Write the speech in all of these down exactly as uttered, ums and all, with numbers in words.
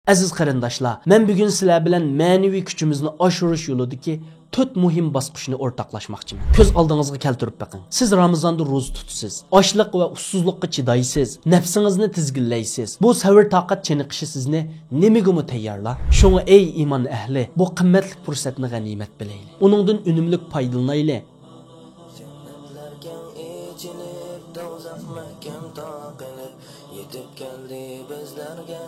ئەزىز قېرىنداشلار، مەن بۈگۈن سىلەر بىلەن مەنىۋى كۈچىمىزنى ئاشۇرۇش يولىدىكى تۆت مۇھىم باسقۇچنى ئورتاقلاشماقچىمەن. كۆز ئالدىڭىزغا كەلتۈرۈپ بېقىڭ. سىز رامىزاندا روزا تۇتىسىز. ئاچلىق ۋە ئۇسسۇزلۇققا چىدايسىز. نەپسىڭىزنى تىزگىنلەيسىز. بۇ سەۋر-تاقەت چېنىقىشى سىزنى نېمىگىمۇ تەييارلا؟ شۇڭا ئەي ئىمان ئەھلى، بۇ قىممەتلىك پۇرسەتنى غەنىيمەت بىلەيلى. ئۇنىڭدىن ئۈنۈملۈك پايدىلىنايلى. جەننەتلەر كەڭ ئېچىلىپ، دوزاخ مەھكەم تاقىلىپ، يېتىپ كەلدى بىزلەرگە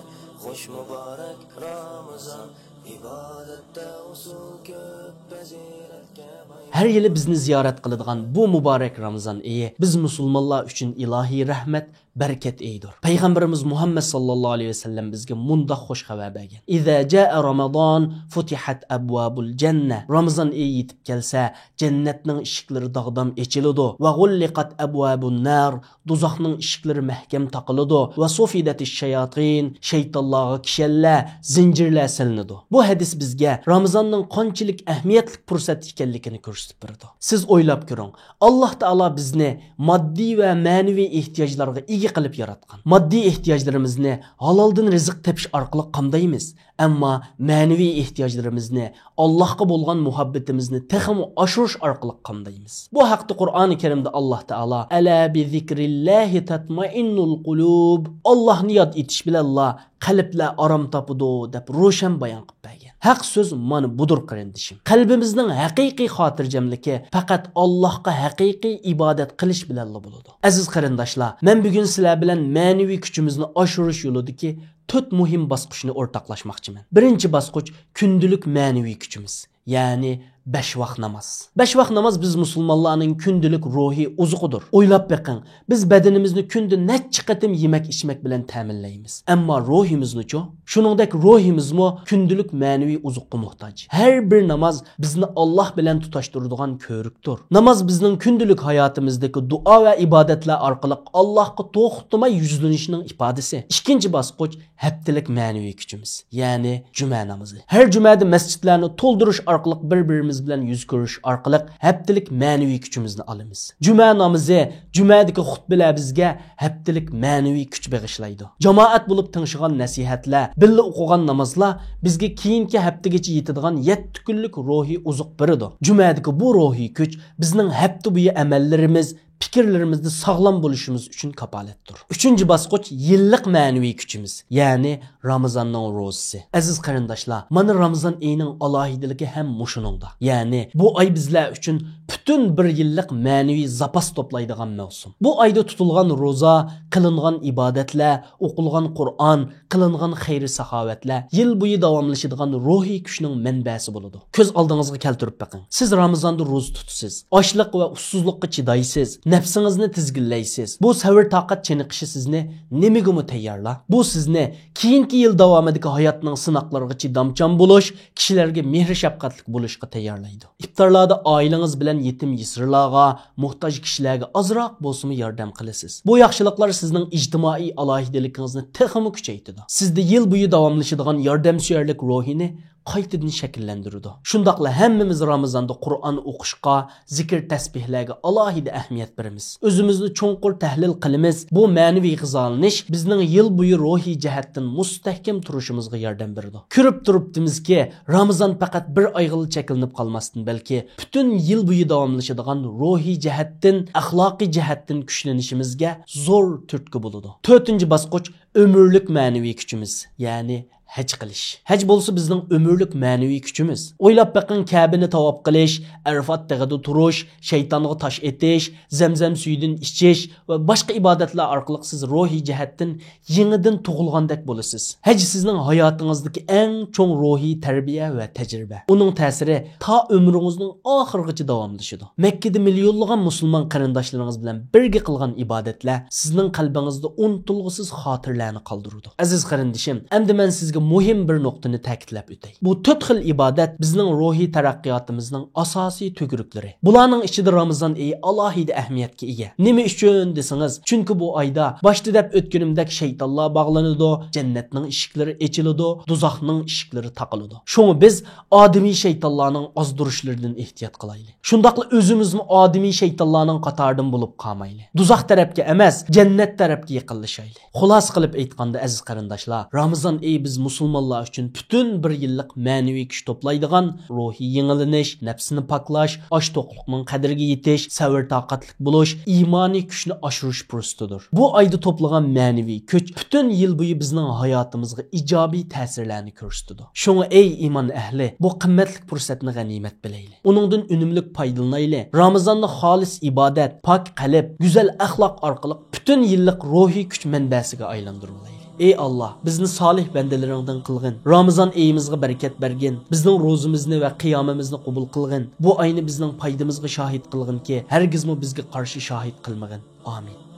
خۇش مۇبارەك رامىزان. ئىبادەتتە ئۇسۇل كۆپ، پەزىلەتكە باي. ھەر يىلى بىزنى زىيارەت قىلىدىغان بۇ مۇبارەك رامىزان ئېيى بىز مۇسۇلمانلار ئۈچۈن ئىلاھىي رەھمەت، بەرىكەت ئېيىدۇر. پەيغەمبىرىمىز مۇھەممەد ساللاللاھۇ ئەلەيھى ۋەسەللەم بىزگە مۇنداق خۇش خەۋەر بەرگەن: «إذا جاء رمضان فتحت أبواب الجنة.» رامىزان ئېيى يېتىپ كەلسە، جەننەتنىڭ ئىشىكلىرى داغدام ئېچىلىدۇ. «وغلقت أبواب النار.» دوزاخنىڭ ئىشىكلىرى مەھكەم تاقىلىدۇ. «وصفدت الشياطين.» شەيتانلارغا كىشەنلەر، زىنجىرلەر سېلىنىدۇ. بۇ ھەدىس بىزگە رامىزاننىڭ قانچىلىك ئەھمىيەتلىك پۇرسەت ئىكەنلىكىنى كۆرسىتىپ بېرىدۇ. سىز ئويلاپ كۆرۈڭ، ئاللاھ تائالا بىزنى ماددىي ۋە مەنىۋى ئېھتىياجلارغا ئىگە قىلىپ ياراتقان. ماددىي ئېھتىياجلىرىمىزنى ھالالدىن رىزىق تېپىش ئارقىلىق قامدايمىز. ئەمما مەنىۋى ئېھتىياجلىرىمىزنى، ئاللاھقا بولغان مۇھەببىتىمىزنى تېخىمۇ ئاشۇرۇش ئارقىلىق قامدايمىز. بۇ ھەقتە قۇرئانى كەرىمدە ئاللاھ تائالا: «ألا بذكر الله تطمئن القلوب.» ئاللاھنى ياد ئېتىش بىلەنلا قەلبلەر ئارام تاپىدۇ، دەپ روشەن بايان قىلىپ بەرگەن. ھەق سۆز مانا بۇدۇر، قېرىندىشىم. قەلبىمىزنىڭ ھەقىقىي خاتىرجەملىكى پەقەت ئاللاھقا ھەقىقىي ئىبادەت قىلىش بىلەنلا بولىدۇ. ئەزىز قېرىنداشلار، مەن بۈگۈن سىلەر بىلەن مەنىۋى كۈچىمىزنى ئاشۇرۇش يولىدىكى تۆت مۇھىم باسقۇچنى ئورتاقلاشماقچىمەن. بىرىنچى باسقۇچ، كۈندىلىك مەنىۋى كۈچىمىز، يەنى بەش ۋاق ناماز. بەش ۋاق ناماز بىز مۇسۇلمانلارنىڭ كۈندىلىك روھىي ئوزۇقىدۇر. ئويلاپ بېقىڭ، بىز بەدىنىمىزنى كۈندە نەچچە قېتىم يېمەك-ئىچمەك بىلەن تەمىنلەيمىز. ئەمما روھىمىزنىچۇ؟ شۇنىڭدەك روھىمىزمۇ كۈندىلىك مەنىۋى ئوزۇققا موھتاج. ھەر بىر ناماز بىزنى ئاللاھ بىلەن تۇتاشتۇرىدىغان كۆۋرۈكتۇر. ناماز بىزنىڭ كۈندىلىك ھاياتىمىزدىكى دۇئا ۋە ئىبادەتلەر ئارقىلىق ئاللاھقا توختىماي يۈزلىنىشنىڭ ئىپادىسى. ئىككىنچى باسقۇچ، ھەپتىلىك مەنىۋى كۈچىمىز، يەنى جۈمە نامىزى. ھەر جۈمەدە مەسچىتلەرنى تولدۇرۇش ئارقىلىق بىر-بىرىمىز بىلەن يۈز كۆرۈشۈش ئارقىلىق ھەپتىلىك مەنىۋى كۈچىمىزنى ئالىمىز. جۈمە نامىزى، جۈمەدىكى خۇتبىلەر بىزگە ھەپتىلىك مەنىۋى كۈچ بېغىشلايدۇ. جامائەت بولۇپ تىڭشىغان نەسىھەتلەر، بىللە ئوقۇغان نامازلار بىزگە كېيىنكى ھەپتىگىچە يېتىدىغان يەتتە كۈنلۈك روھىي ئوزۇق بېرىدۇ. جۈمەدىكى بۇ روھىي كۈچ بىزنىڭ ھەپتە بويى ئەمەللىرىمىز، پىكىرلىرىمىزدە ساغلام بولۇشىمىز ئۈچۈن كاپالەتتۇر. ئۈچىنچى باسقۇچ، يىللىق مەنىۋى كۈچىمىز، يەنى رامىزاننىڭ روزىسى. ئەزىز قېرىنداشلار، مانا رامىزان ئېيىنىڭ ئالاھىدىلىكى ھەم مۇشۇنىڭدا. يەنى بۇ ئاي بىزلەر ئۈچۈن پۈتۈن بىر يىللىق مەنىۋى زاپاس توپلايدىغان مەۋسۇم. بۇ ئايدا تۇتۇلغان روزا، قىلىنغان ئىبادەتلەر، ئوقۇلغان قۇرئان، قىلىنغان خەير-ساخاۋەتلەر يىل بويى داۋاملىشىدىغان روھىي كۈچنىڭ مەنبەسى بولىدۇ. كۆز ئالدىڭىزغا كەلتۈرۈپ بېقىڭ. سىز رامىزاندا روزا تۇتىسىز، ئاچلىق ۋە ئۇسسۇزلۇققا چىدايسىز، نەپسىڭىزنى تىزگىنلەيسىز. بۇ سەۋر-تاقەت چېنىقىشى سىزنى نېمىگىمۇ تەييارلا؟ بۇ سىزنى كېيىنكى يىل داۋامىدىكى ھاياتنىڭ سىناقلىرىغا چىدامچان بولۇش، كىشىلەرگە مېھىر-شەپقەتلىك بولۇشقا تەييارلايدۇ. ئىپتارلاردا ئائىلىڭىز بىلەن يېتىم-يېسىرلارغا، موھتاج كىشىلەرگە ئازراق بولسىمۇ ياردەم قىلىسىز. بۇ ياخشىلىقلار سىزنىڭ ئىجتىمائىي ئالاھىدىلىكىڭىزنى تېخىمۇ كۈچەيتىدۇ. سىزدە يىل بويى داۋاملىشىدىغان ياردەمسۆيەرلىك روھىنى قايتىدىن شەكىللەندۈرىدۇ. شۇنداقلا ھەممىمىز رامىزاندا قۇرئان ئوقۇشقا، زىكىر-تەسبىھلەرگە ئالاھىدە ئەھمىيەت بېرىمىز. ئۆزىمىزنى چوڭقۇر تەھلىل قىلىمىز. بۇ مەنىۋى غىزالىنىش بىزنىڭ يىل بويى روھىي جەھەتتىن مۇستەھكەم تۇرۇشىمىزغا ياردەم بېرىدۇ. كۆرۈپ تۇرۇپتىمىزكى، رامىزان پەقەت بىر ئايغىلا چەكلىنىپ قالماستىن، بەلكى پۈتۈن يىل بويى داۋاملىشىدىغان روھىي جەھەتتىن، ئەخلاقىي جەھەتتىن كۈچلىنىشىمىزگە زور تۈرتكە بولىدۇ. تۆتىنچى باسقۇچ، ئۆمۈرلۈك مەنىۋى كۈچىمىز، يەنى ھەج قىلىش. ھەج بولسا بىزنىڭ ئۆمۈرلۈك مەنىۋى كۈچىمىز. ئويلاپ بېقىڭ، كەبىنى تاۋاپ قىلىش، ئەرفات تېغىدا تۇرۇش، شەيتانغا تاش ئېتىش، زەمزەم سۈيىدىن ئىچىش ۋە باشقا ئىبادەتلەر ئارقىلىق سىز روھىي جەھەتتىن يېڭىدىن تۇغۇلغاندەك بولىسىز. ھەج سىزنىڭ ھاياتىڭىزدىكى ئەڭ چوڭ روھىي تەربىيە ۋە تەجرىبە. ئۇنىڭ تەسىرى تا ئۆمرىڭىزنىڭ ئاخىرىغىچە داۋاملىشىدۇ. مەككىدە مىليونلىغان مۇسۇلمان قېرىنداشلىرىڭىز بىلەن بىرگە قىلغان ئىبادەتلەر سىزنىڭ قەلبىڭىزدە ئۇنتۇلغۇسىز خاتىرىلەرنى قالدۇرىدۇ. ئەزىز قېرىندىشىم، ئەمدى مەن سىزگە مۇھىم بىر نۇقتىنى تەكىتلەپ ئۆتەي. بۇ تۆت خىل ئىبادەت بىزنىڭ روھىي تەرەققىياتىمىزنىڭ ئاساسىي تۈگۈرۈكلىرى. بۇلارنىڭ ئىچىدە رامىزان ئېيى ئالاھىدە ئەھمىيەتكە ئىگە. نېمە ئۈچۈن دېسىڭىز، چۈنكى بۇ ئايدا باشتا دەپ ئۆتكىنىمدەك شەيتانلار باغلىنىدۇ، جەننەتنىڭ ئىشىكلىرى ئېچىلىدۇ، دوزاخنىڭ ئىشىكلىرى تاقىلىدۇ. شۇڭا بىز ئادىمىي شەيتانلارنىڭ ئازدۇرۇشلىرىدىن ئېھتىيات قىلايلى. شۇنداقلا ئۆزىمىزمۇ ئادىمىي شەيتانلارنىڭ قاتارىدىن بولۇپ قالمايلى. دوزاخ تەرەپكە ئەمەس، جەننەت تەرەپكە يېقىنلىشايلى. خۇلاسە قىلىپ ئېيتقاندا، ئەزىز قېرىنداشلار، رامىزان ئېيى بىز مۇسۇلمانلار ئۈچۈن پۈتۈن بىر يىللىق مەنىۋى كۈچ توپلايدىغان روھىي يېڭىلىنىش، نەپسىنى پاكلاش، ئاچ توقلۇقنىڭ قەدرىگە يېتىش، سەۋر تاقەتلىك بولۇش، ئىمانىي كۈچنى ئاشۇرۇش پۇرسىتىدۇر. بۇ ئايدا توپلىغان مەنىۋى كۈچ پۈتۈن يىل بويى بىزنىڭ ھاياتىمىزغا ئىجابىي تەسىرلەرنى كۆرسىتىدۇ. شۇڭا ئەي ئىمان ئەھلى، بۇ قىممەتلىك پۇرسەتنى غەنىيمەت بىلەيلى. ئۇنىڭدىن ئۈنۈملۈك پايدىلىنايلى. رامىزاننى خالىس ئىبادەت، پاك قەلب، گۈزەل ئەخلاق ئارقىلىق پۈتۈن يىللىق روھىي كۈچ مەنبەسىگە ئايلاندۇرۇۋالايلى. ئەي ئاللا، بىزنى سالىھ بەندىلىرىڭدىن قىلغىن. رامىزان ئېيىمىزغا بەرىكەت بەرگىن. بىزنىڭ روزىمىزنى ۋە قىيامىمىزنى قوبۇل قىلغىن. بۇ ئاينى بىزنىڭ پايدىمىزغا شاھىت قىلغىنكى، ھەرگىزمۇ بىزگە قارشى شاھىت قىلمىغىن. ئامىن.